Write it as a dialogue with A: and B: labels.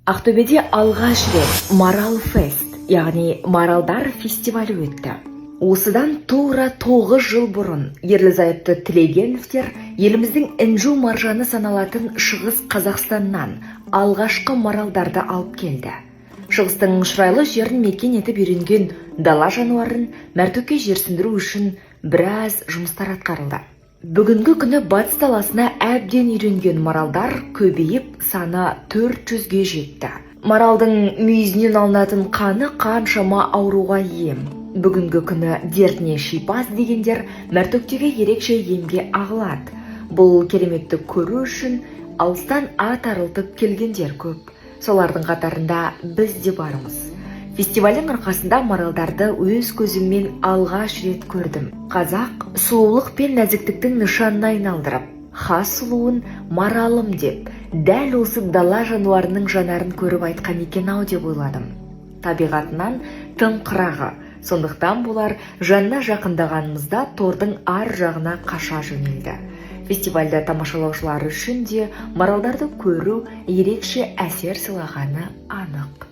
A: Ақтөбеде алғаш рет Марал Фест, яғни маралдар фестивалі өтті. Осыдан тура 9 жыл бұрын ерлі зайыпты Тілегеновтер еліміздің інжу маржаны саналатын Шығыс Қазақстаннан алғашқы маралдарды алып келді. Шығыстың шұрайлы жерін мекен етіп үйренген дала жануарын Мәртөкке жерсіндіру үшін біраз жұмыстар атқарылды. Бүгінгі күні батыс даласына әбден үйренген маралдар көбейіп, саны 400-ге жетті. Маралдың мүйізінен алынатын қаны қаншама ауруға ем. Бүгінгі күні дертіне шипа іздегендер Мәртөктегі ерекше емге ағылады. Бұл кереметті көру үшін алыстан ат арылтып келгендер көп. Солардың қатарында біз де бармыз. Фестивальдің арқасында маралдарды өз көзіммен алғаш рет көрдім. Қазақ сұлулық пен нәзіктіктің нышанына айналдырып, хас сұлуын маралым деп, дәл осы дала жануарының жанарын көріп айтқан екен ау деп ойладым. Табиғатынан тым қырағы, сондықтан болар, жанына жақындағанымызда тордың ар жағына қаша жөнелді. Фестивальді тамашалаушылар үшін де маралдарды көру ерекше әсер сыйлағаны анық.